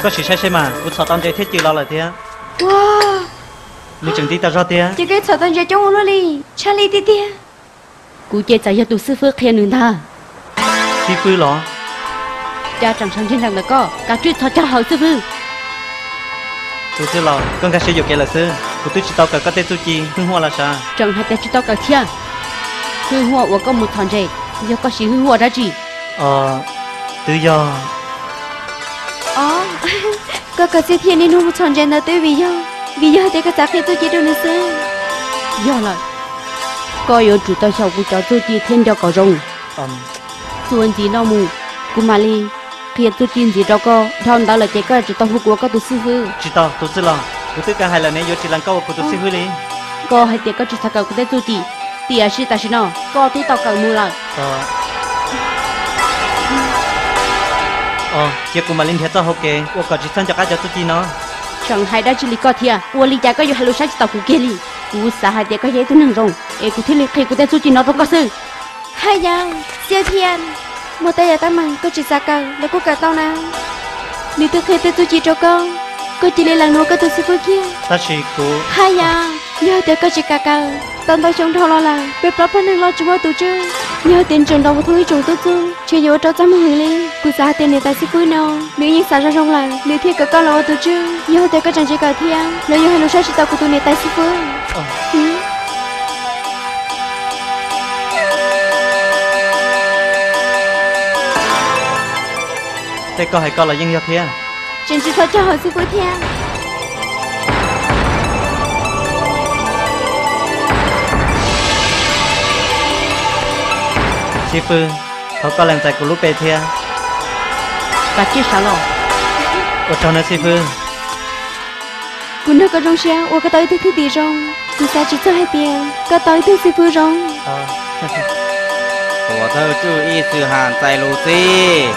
Koj sim saib seb mas, kuv txhom tau ntses thiab cw los lawm thiab. Nws tseem nti tau zog tiag. Ces koj txhom tau ntses coob ua luaj li, tshaj li tiag tiag. Kuv ces txawm yog tus xib fwb qhia nws ntag. Xib fwb los? Cas tseem sawv ntseg nraim ntawm koj, kav tsij txhos caug hawm xib fwb. Tus txwj laus, koj nkag siab yuam kev lawm xwb, kuv twb tsis tau kawm koj tej txuj ci hwj huaj los sav. Tseem hais tias tsis tau kawm thiab. Hwj huaj uas koj mus txhom ntses, yog koj siv hwj huaj dab tsi? Twb yog, o, koj kawm txiaj thiab niaj hnub mus txhom ntses ntawd twb vim yog, vim yog hais tias koj xav qhia txuj ci rau nws xwb. Yog lawm, koj yuav tsum tau xyaum kuv cov txuj ci thiab nco kom zoo. Txuas ntxiv no mus, kuv mam li qhia txuj ci ntxiv rau koj. Dhau ntawd lawm ces koj yuav tsum tau hu kuv ua koj tus xib fwb. Tsis tau, tus txwj laus, kuv twb kawg hais lawm ne yuav tsis lees koj ua kuv tus xib fwb li. Koj hais tias koj tsis xav kawm kuv tej txuj ci, tiam sis tam sim no koj twb tau kawm mus lawm. Cia kuv mam li nrhiav txoj hau kev ua kom tsis txhob nco qab cov txuj ci no. Tseem hais dab tsi li koj thiab? Ua li cas koj yuav hais lus saib tsis taus kuv kiag li? Kuv xav hais tias koj yog ib tug neeg zoo, es kuv thiaj li qhia kuv tej txuj ci no rau koj xwb. Haj yam, Xiau Thiaj, muaj tej yam teeb meem koj tsis xav kawm los kuj kawm tau na. Nws twb qhia tej txuj ci rau koj, koj cia li lees nws ua koj tus xib fwb kiag. Tab sis kuv, haj yam, yog tias koj tsis kam kawm, tau ntau xyoo dhau los lawm peb plaub pawg neeg los tsis muaj tus tswj. Yog tias tseem nrog mus thoob ib tsoom tub txuj, ntshe yuav ua rau txaj muag heev li. Kuv xav hais tias niam tais xib fwb no nws yeej xav zoo zoo lawm, nws thiaj kom koj los ua tus tswj. Yog tias koj tseem tsis kawm thiab, los yuav hais lus saib tsis taus kuv tus niam tais xib fwb. Tej koj hais koj los yeej yog thiab. Tseem tsis txhob cog hawm xib fwb thiab. Xib fwb, thov koj lees txais kuv lub pe thiab. Kav tsij sawv los. Ua tsaug nawb xib fwb. Kuv nrog koj zoo siab uas koj tau ib tug thwj tim zoo. Kuv xav tsis txog hais tias koj tau ib tug xib fwb zoo. Tuam thawj tswj Ib Xwm Ham txais lus txib.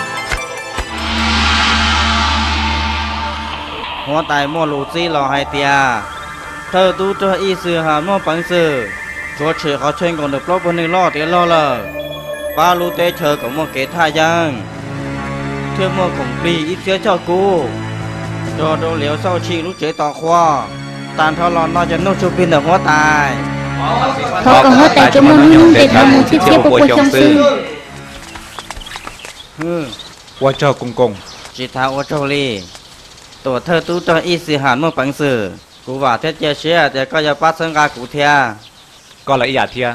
Huab tais muaj lus txib los hais tias, thawj tub rog Ib Xwm Ham muaj peev xwm tshuav tshem qhov chaw nkaum ntawm plaub pawg neeg loj tiav log lawm, pab lub teb chaws kom muaj kev thaj yeeb, thiaj muaj khoom plig ib txhiab choj kub nrog rau Liav Xauj Tshij lub tsev tos qhua. Tag nrho los no cov nuj tsuj plig ntawm huab tais. Thov kom huab tais tsuas muaj hnub nyoog ntev dhawv mus txhiab txhiab pua pua xyoo xwb. Ua tsaug Koos Koos. Tsis tas ua tsaug li. Tuam thawj tub rog Ib Xwm Ham muaj peev xwm, kuv vam thiab cia siab tias koj yuav pab txhawb nqa kuv thiab. Koj los ib yam thiab.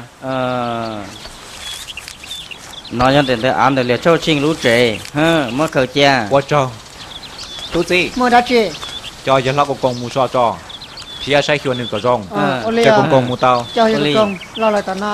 No yog ntes ntawd av ntawm Liav Xauj Tshij lub tsev, muab khaws cia. Ua tsaug. Tub txib, muaj dab tsi? Coj yawg hlob Koos Koos mus so tso, thiab saib xyuas nws kom zoo. Ua li, Koos Koos mus tau. Coj yawg Koos Koos los lawm tom no.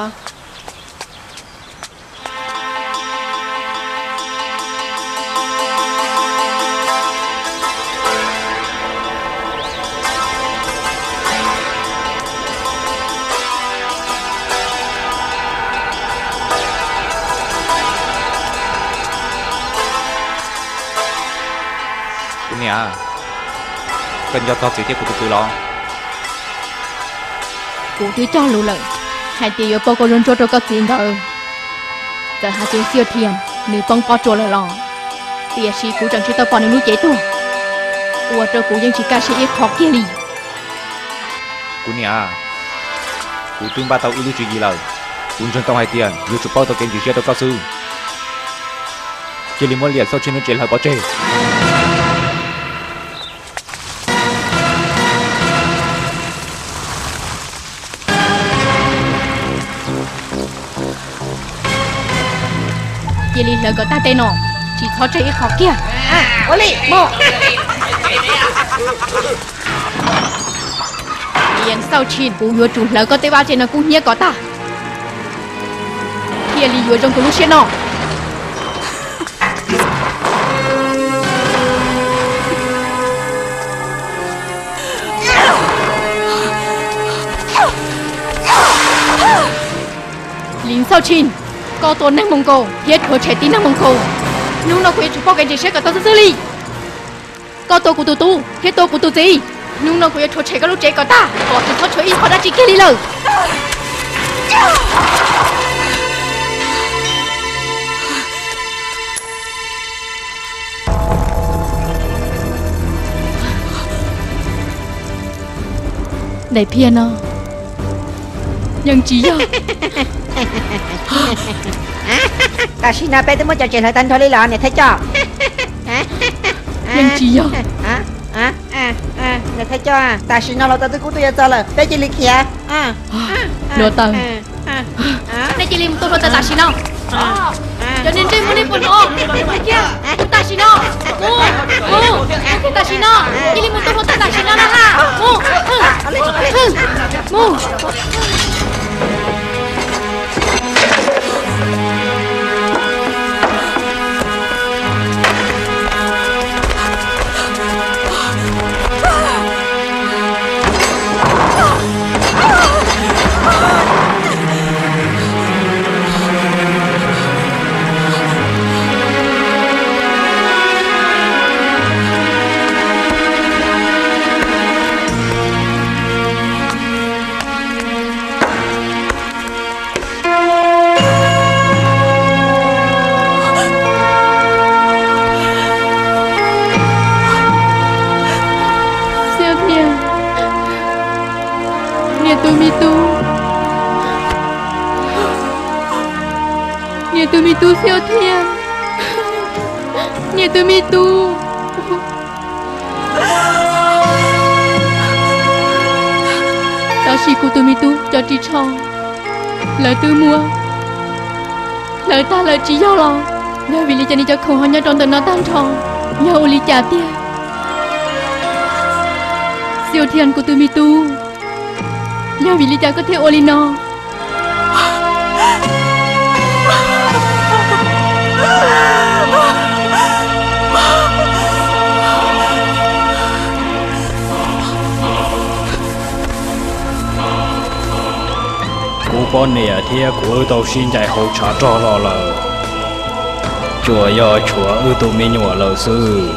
Kuv niam, koj nco txog txiv thiab kuv tus kwv los? Kuv twb cog lus lawm hais tias yuav pauj koj zuj ntsuab rau koj txiv nkawd. Txawm hais tias Xiaj Thiaj nws poob pob tsuas lawm los, tiam sis kuv tseem tsis tau pom nws lub cev tuag, ua rau kuv yeej tsis kaj siab ib qho kiag li. Kuv niam, kuv twb npaj tau ib lub tswv yim lawm. Kuv ntseeg tau hais tias yuav tsum pauj tau kev ntxim siab rau koj xwb. Cia li muab Liam Xauj Tshij lub tsev hlawv pov tseg. Cia li hlawv kom tag tej no, tsis txhob tseg ib qho kiag. Ua li, mus. Liam Xauj Tshij, kuv yuav tsum hlawv koj tej vaj tse no kub hnyiab kom tag, thiaj li yuav zoo kuv lub siab no. Liam Xauj Tshij, koj tua neeg mus nkaus thiab rhuav tshem tib neeg mus nkaus. Hnub no kuv yuav tsum pauj kev ntxim siab kom tau xwb xwb li. Koj tua kuv tus tub thiab tua kuv tus txiv. Hnub no kuv yuav rhuav tshem koj lub tsev kom tag, kom tsis txhob tshuav ib qho dab tsi kiag li lawm. Daim phiaj no yeej tsis yog. Tam sim no peb twb muab cov tsev hlawv tag nrho li los niam thawj coj. Yeej tsis yog. Niam thawj coj, tam sim no hluav taws twb kub tuaj yuav txog lawm, peb cia li khiav. Hluav taws. Nej cia li mus tua hluav taws tam sim no. Cov niag ntsej muag, nej puas hnov? Mus tam sim no. Mus, mus, mus tam sim no. Cia li mus tua hluav taws tam sim no na ha. Mus, mus. Xiaus Thiaj, niam tus me tub, niam tus me tub Xiaus Thiaj, niam tus me tub. Tab sis kuv tus me tub cov ris tsho lawv twb muab hlawv tag lawm tsis yog los? Yog vim li cas nws cov khoom ho nyob rau ntawm no tag nrho? Yog ua li cas tiag? Xiaus Thiaj, kuv tus me tub, yog vim li cas koj thiaj ua li no? Kuv poj niam thiab kuv wb tau sib ncaim hauv tshav rog los lawm, tsuas yog tshuav wb tus me nyuam lawm xwb.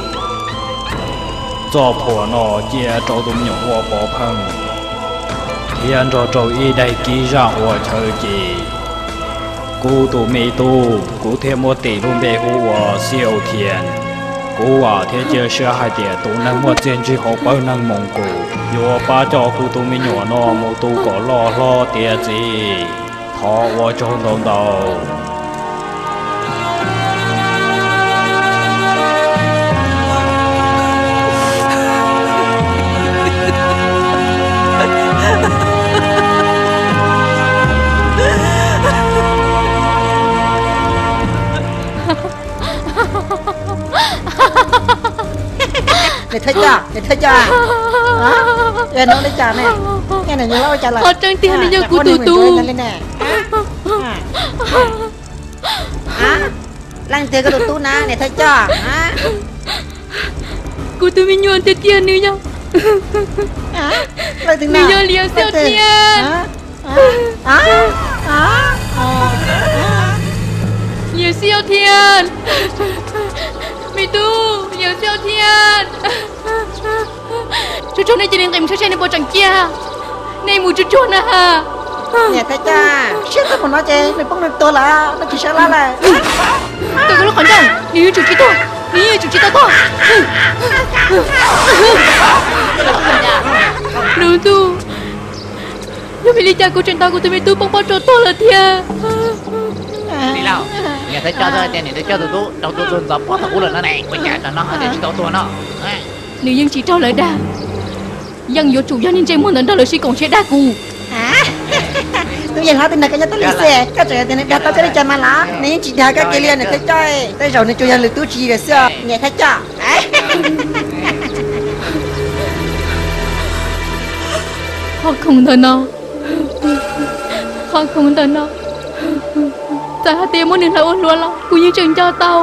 Txoj phuam no cia rau tus me nyuam ua pov pheej, thiab nrog rau ib daim kib zaj ua chaw ces kuv tus me tub kuv thiaj muab tis lub npe hu ua Xiaus Thiaj. Kuv vam thiab cia siab hais tias tus neeg muaj txiaj ntsig hauv pawg neeg Moos Kus yuav pab coj kuv tus me nyuam no mus tu kom loj hlob tiav txiv. Thov ua tsaug ntau ntau. Niam thawj coj, niam thawj coj, yog no li cas ne? Qhov tseeb tiag nws yog kuv tus tub. Leej twg koj tus tub na niam thawj coj? Kuv tus me nyuam tiag tiag nws yog, nws yog Liam Xiaus Thiaj. Liam Xiaus Thiaj, me tub, Liam Xiaus Thiaj. Tsuag tsuag nej cia li nqis mus saib seb nws puas tseem ciaj. Nej mus tsuag tsuag na ha. Niam thawj coj, siab txog mus no ces nws poob nws tuag lawm, nws tsis sawv lawm. Koj lub qhov ncauj, nws yuav tsum tsis tuag, nws yuav tsum tsis tau tuag. Lub ntuj, yog vim li cas kuv tseem ntaus kuv tus me tub poob pob tsuas tuag lawm thiab? Niam thawj coj tias niam thawj coj tus tub raug tua txog ntxov pob thaum ub lawm no ne, ua cas no ho tias tsis tau tuag no? Nws yeej tsis raug lawv dag, yeej yuav tsum yog niag ntsej muag ntawd nrog lawv sib koom siab dag kuv. Tub yeej hlob twb nrog koj nyob tau li xwb, koj tseem tias nws dag tau koj li cas mas los nws yeej tsis dag koj kiag li niam thawj coj. Tej zaum nws tsuas yog lwm tus tsis yog xwb niam thawj coj. Qhov khoom ntawm no, qhov khoom ntawm no, txawm hais tias muab nws hlawv ua hluav los kuv yeej tseem nco tau,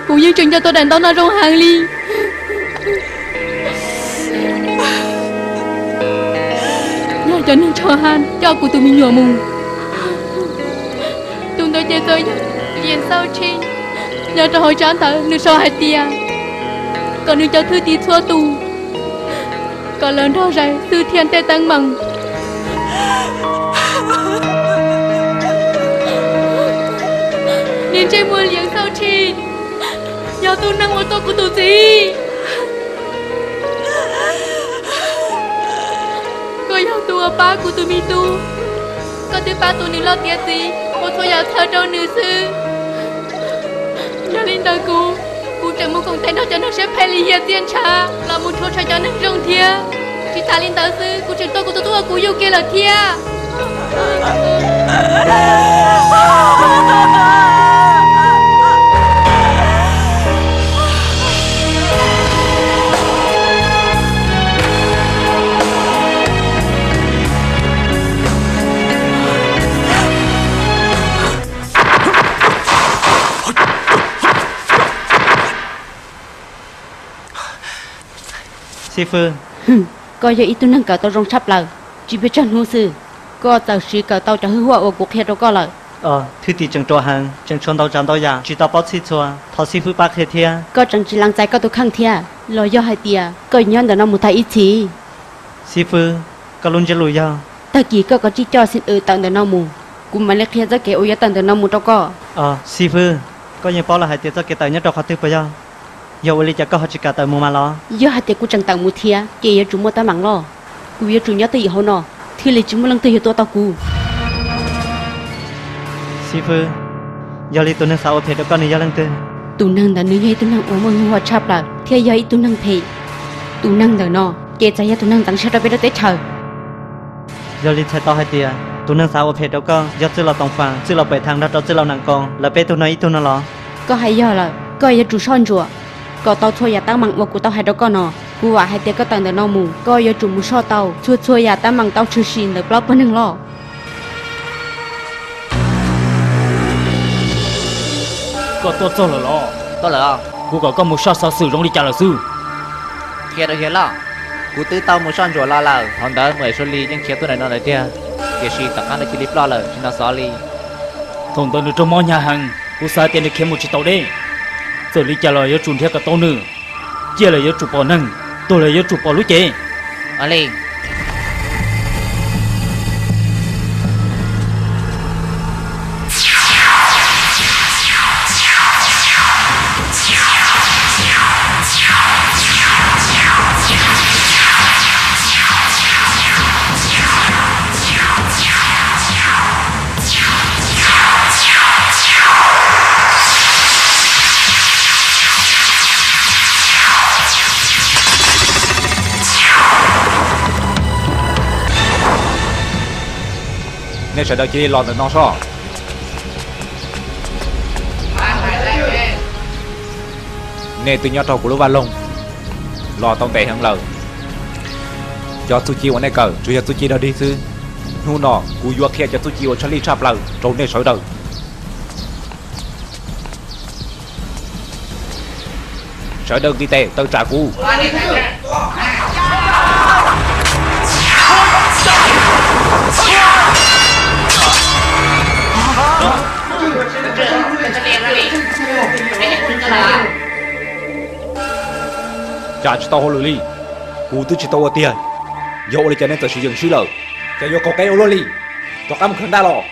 kuv yeej tseem nco tau daim ntaub no zoo heev li. Yog cov neeg tsho hab coj kuv tus me nyuam mus, tus ntawd ces txawm yog Liam Xauj Tshij. Nyob rau hauv tsab ntawv nws sau hais tias kom nws cov thwj tim txhua tus kom lawv nrog zais xwb thiaj tej teeb meem. Niag ntsej muag Liam Xauj Tshij, yog tus neeg uas tua kuv tus txiv. Koj yog tus Koj pab kuv tus me tub, koj twb pab tus nws loj tiav txiv, muab txhua yam txhawb rau nws xwb. Yog li ntawd kuv, kuv tseem mus koom tes nrog cov neeg siab phem lim hiam txiaj ntshav los mus rhuav tshem cov neeg zoo thiab. Tsis tas li ntawd xwb, kuv tseem tua kuv tus tub uas kuv yug kiag lawm thiab. Xib fwb, koj yog ib tug neeg kawm tau zoo tshaj plaws, tsis pes tsawg hnub xwb, koj txawm siv kawm tau cov hwj huam uas kuv qhia rau koj lawm. Thwj tim tseem ruam heev, tseem tshuav ntau tsav ntau yam tsis tau paub txhij txhua, thov xib fwb pab qhia thiab. Koj tseem tsis lees txais koj tus kheej thiab los yog hais tias koj nyob ntawm no mus tag ib txhis? Xib fwb, koj lub ntsiab lus yog? Tag kis koj kav tsij coj Xim Wb tawm ntawm no mus, kuv mam li qhia txoj kev uas yuav tawm ntawm no mus rau koj. Xib fwb, koj yeej paub lawm hais tias txoj kev tawm nyob rau qhov twg puas yog? Yog ua li cas koj ho tsis kam tawm mus mas los? Yog hais tias kuv tseem tawm mus thiab ces yuav tsum muaj teeb meem loj. Kuv yuav tsum nyob twj ywm hauv no thiaj li tsis muaj leej twg yuav tua tau kuv. Xib fwb, yog li tus neeg xav ua phem rau koj nws yog leej twg? Tus neeg ntawd nws yog ib tug neeg uas muaj hwj huam tshaj plaws thiab yog ib tug neeg phem. Tus neeg ntawm no ces txawm yog tus neeg ntxeev siab rau peb lub teb chaws. Yog li txhais tau hais tias tus neeg xav ua phem rau koj yog Txwj Laug Toom Fas, Txwj Laug Pem Thees nrog rau Txwj Laug Neem Koos lawv peb tug no ib tug no los? Koj hais yog lawm, koj yuav tsum soj ntsuam kom tau txhua yam teeb meem uas kuv tau hais rau koj no. Kuv vam hais tias koj tawm ntawm no mus, koj yuav tsum mus soj tau txhua txhua yam teeb meem tau tshwm sim ntawm plaub pawg neeg loj. Koj tuaj txog lawm los? Tuaj lawm. Kuv kom koj mus soj xov xwm zoo li cas lawm xwb? Qhia rau yawg loj, kuv twb tau mus soj ntsuam los lawm. Qhov ntawd Mus Em Suav Lis yeej khiav tuaj ntawm no lawm tiag, tiam sis tom qab nws cia li ploj lawm tsis hnov xov li. Thaum ntawd nws raug mob hnyav heev, kuv xav tias nws khiav mus tsis tau deb. Txawm li cas los yuav tsum nrhiav kom tau nws, ciaj los yuav tsum pom neeg, tuag los yuav tsum pom lub cev. Ua li. Nej sawv daws cia li los ntawm no soj. Nej twb nyob rau kuv lub vaj loog los tau ntev heev lawm. Cov txuj ci uas nej kawm tsuas yog txuj ci dog dig xwb. Hnub no kuv yuav qhia cov txuj ci uas tshaj lij tshaj plaws rau nej sawv daws. Sawv daws nqis tes tawm tsam kuv. Cas tsis tau hauj lwm li? Kuv twb tsis tau ua tiag, yog ua li cas nej txawm sim yeem sib lawm? Cas yuav qaug qeb ua luaj li? Rov qab mus khaws ntaj los.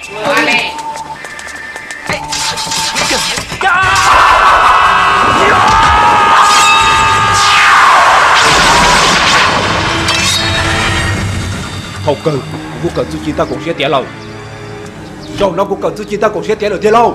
Thaum kawg kuv kuj kawm txuj ci tau koom siab tiav lawm. Zaum no kuv kawm txuj ci tau koom siab tiav lawm tiag lauj.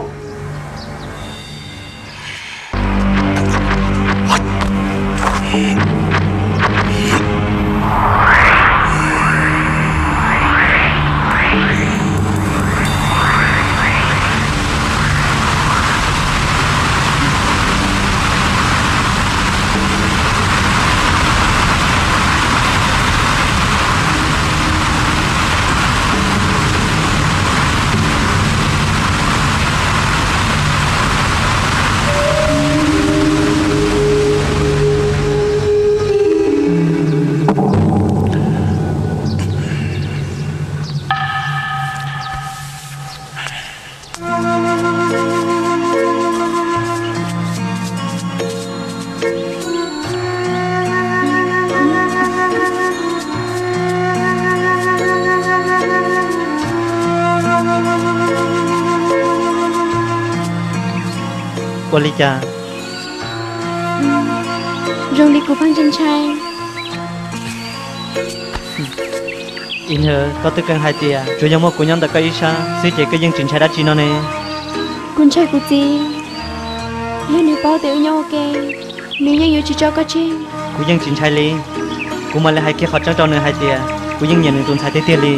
Ua li cas? Zoo li kuv pheej ntshai ntshai. Ib hnub koj twb kheev hais tias tsuas yog muaj kuv nyob ntawm koj ib sab xwb ces koj yeej tsis ntshai dab tsi no ne. Kuv ntshai kuv txiv, yog nws paub tias wb nyob ua ke, nws yeej yuav tsis tso koj tseg. Kuv yeej tsis ntshai li. Kuv mam li hais kiag qhov tseeb rau nws hais tias kuv yeej nyiam nws tus ntxhais tiag tiag li,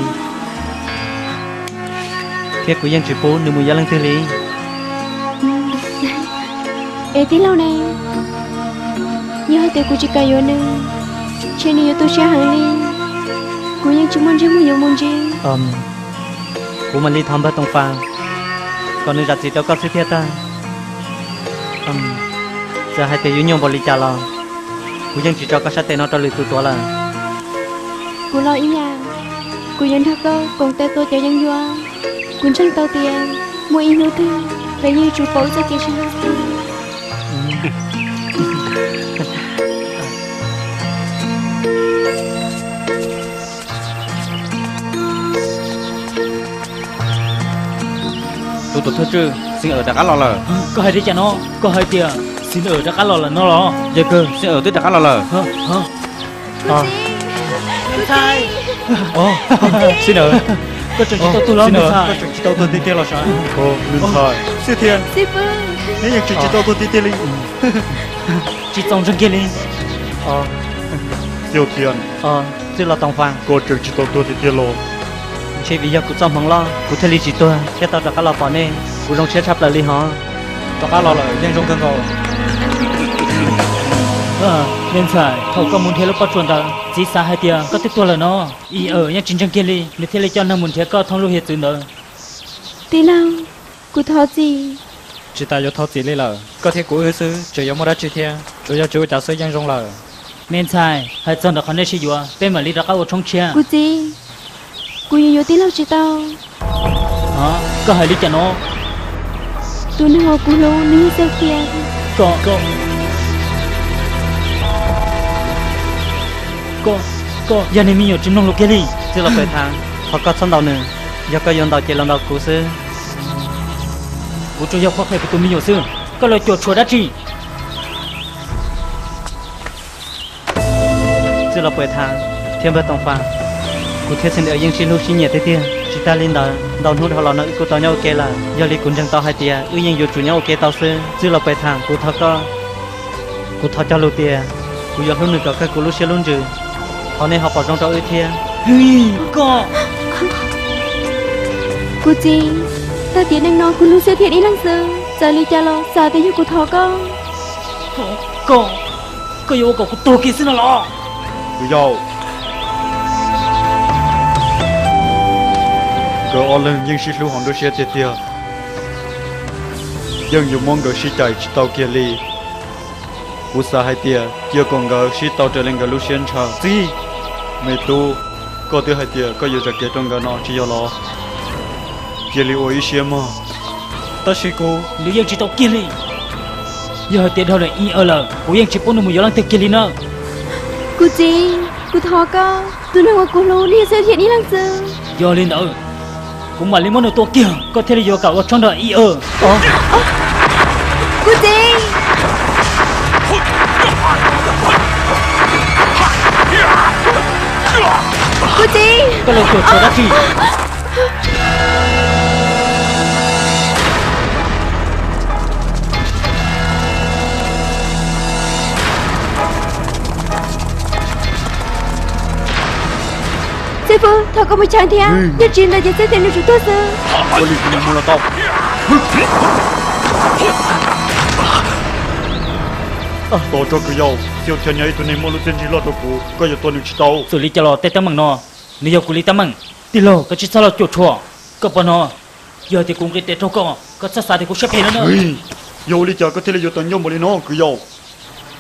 thiab kuv yeej tsis pub nws mus yuav leej twg li. Es tij laug ne, yog hais tias kuv tsis kam yuav nws, ntshe nws yuav tu siab heev li. Kuv yeej tsis muaj ntsej muag yuav mus ntxiv. Kuv mam li thov npawg Toom Fas kom nws zam txim rau koj xwb thiaj tag. Txawm hais tias yuav nyuaj npaum li cas los kuv yeej tsis tso koj sab tes no rau lwm tus tuav lawm. Kuv los ib yam, kuv yuav nrog koj koom tes tua cov yeeb ncuab. Kuv ntseeg tau tias muaj ib hnub twg lawv yeej yuav tsum pom wb txoj kev sib hlub. Tus tuam thawj tswj, Xeev Awm rov qab los lawm. Koj hais li cas no? Koj hais tias Xeev Awm rov qab los lawm no los? Yog kawg, Xeev Awm twb rov qab los lawm. Xeev Awm, koj tseem tsis tau tuag los me ntxhais? Koj tseem tsis tau tuag tiag tiag los sav? Me ntxhais, Xib Thiab, neb yeej tseem tsis tau tuag tiag tiag li. Tsis txaus ntseeg kiag li. Xib Thiab, Txwj Laug Toom Fas, koj tseem tsis tau tuag tiag tiag los? Ntshe vim yog kuv txoj hmoov loj kuv thiaj li tsis tuag thiab tau rov qab los pom nej, kuv zoo siab tshaj plaws li hos. Rov qab los lawm yeej zoo kawg nkaus. Me ntxhais, thaum koj mus nrhiav lub pob tsuas ntawd, txiv xav hais tias koj twb tuag lawm no. Ib Awm yeej tsis ntseeg kiag li, nws thiaj li coj neeg mus nrhiav koj thoob lub hiav txwv ntawd. Tij laug, kuv thov txim. Tsis tas yuav thov txim li lawm, koj thiab kuv wb xwb tseem yuav muaj dab tsi thiab, tsuas yog tsis ua cas xwb yeej zoo lawm. Me ntxhais, hais txog ntawm qhov nej sib yuav, peb mam li rov qab ua tshoob tshiab. Kuv txiv, kuv yuav yuav tij laug tsis tau. Koj hais li cas no? Tus neeg uas kuv hlub nws yog Xib Thiab. Koj, koj yog niag me nyuam tsis mloog lus kiag li. Txwj Laug Pem Thas, thov koj txhob ntaus nws, yog koj yuav ntaus ces los ntaus kuv xwb. Kuv tsuas yog qhuab qhia kuv tus me nyuam xwb, koj los cuam tshuam dab tsi? Txwj Laug Pem Thas thiab npawg Toom Fas, kuv thiab Xeev Awm yeej sib hlub sib nyiam tiag tiag. Tsis tas li ntawd, ntau hnub dhau los no wb kuj tau nyob ua ke lawm. Yog li kuv ntseeg tau hais tias wb yeej yuav tsum nyob ua ke tau xwb. Txwj Laug Pem Thas, kuv thov koj, kuv thov cog lus tias kuv yuav hlub nws kom kawg kuv lub siab lub ntsws. Thov nej ho pom zoo rau wb thiab. Koj, kuv txiv, tag kis neej no kuv hlub Xib Thiab ib leeg xwb, txawm li cas los xav tias yog kuv thov koj. Koj, koj yuav ua kom kuv tuag kiag xwb no los? Kwv Yau, nkawd ob leeg yeej sib hlub hauv nruab siab tiag tiag, yeej yuav muab nkawd sib cais tsis tau kiag li. Kuv xav hais tias cia kom nkawd sib tau raws li nkawd lub siab ntshaw. Txiv, me tub, koj twb hais tias koj yuav zam kev rau nkawd no tsis yog los? Cia li ua ib siab mog. Tab sis kuv, nws yeej tsis tau kiag li. Yog hais tias dhau ntawm Ib Awm lawm, kuv yeej tsis pub nws mus yuav leej twg kiag li na. Kuv txiv, kuv thov koj, tus neeg uas kuv hlub nws yog Xib Thiab ib leeg xwb. Yog li ntawd, kuv mam li muab nws tua kiag, koj thiaj li yuav kam ua tshoob nrog Ib Awm. Kuv txiv, kuv txiv. Koj los cuam tshuam dab tsi? Xib fwb, thov koj mus cheem thiab, yog tsis ntawd ces Xib Thiab nws yuav tsum tuag xwb. Ua li kuv mus los tau. Tos tso Kwv Yau, Xib Thiab nyob ib tug neeg muaj lub txiaj ntsig loj rau kuv, koj yuav tua nws tsis tau. Txawm li cas los tej teeb meem no, nws yog kuv li teeb meem. Tij laug, koj tsis txhob los cuam tshuam. Koj pom no, yog hais tias kuv nqis tes raug koj, koj txhob xav tias kuv siab phem no na. Yog ua li cas koj thiaj li yuav tawv ncauj npaum li no Kwv Yau?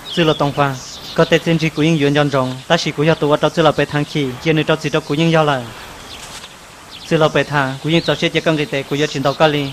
Txwj Laug Toom Fas, koj tej txiaj ntsig kuv yeej yuav nco ntsoov, tab sis kuv yog tus ua rau Txwj Laug Pem Thas chim, cia nws rau txim rau kuv yeej yog lawm. Txwj Laug Pem Thas, kuv yeej txaus siab cia koj nqis tes, kuv yuav tsis ntaus koj li.